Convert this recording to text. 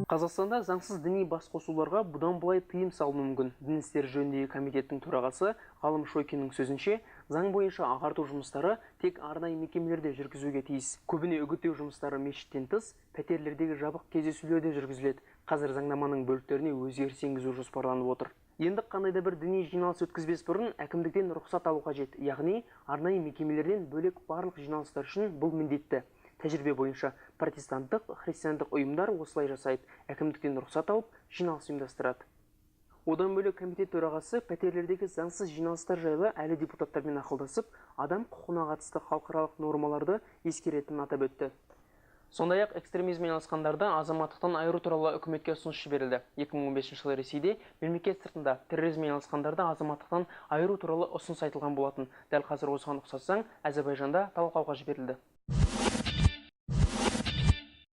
Қазақстанда заңсыз діни басқосуларға бұдан былай тыйым салынуы мүмкін. Дін істері жөніндегі комитеттің төрағасы Ғалым Шойкиннің сөзінше, заң бойынша ағарту жұмыстары тек арнайы мекемелерде жүргізуге тиіс. Көбіне үгіттеу жұмыстары мешіттен тыс, пәтерлердегі жабық кездесулерде жүргізіледі. Қазір заңнаманың бөліктеріне өзгеріс енгізу жоспарланып отыр. Енді қандай да бір діни жиналыс өткізбес бұрын әкімдіктен рұқсат алу қажет. Яғни арнайы мекемелерден бөлек барлық жиналыстар үшін бұл міндетті. Тәжірибе бойынша протестанттық, христиандық ұйымдар осылай жасайды. Әкімдіктен рұқсат алып, жиналыс ұйымдастырады. Одан бөлек комитет төрағасы пәтерлердегі заңсыз жиналыстар жайлы әлі депутаттармен ақылдасып, адам құқығына қатысты халықаралық нормаларды ескеретінін атап өтті. Сондай-ақ экстремизммен айналысқандарды азаматтықтан айыру туралы үкіметке ұсыныс жіберілді. 2015 жылы Ресейде мемлекет сыртында терроризммен айналысқандарды азаматтықтан айыру туралы ұсыныс айтылған болатын. Дәл қазір осыған ұқсас заң Әзербайжанда талқылауға жіберілді.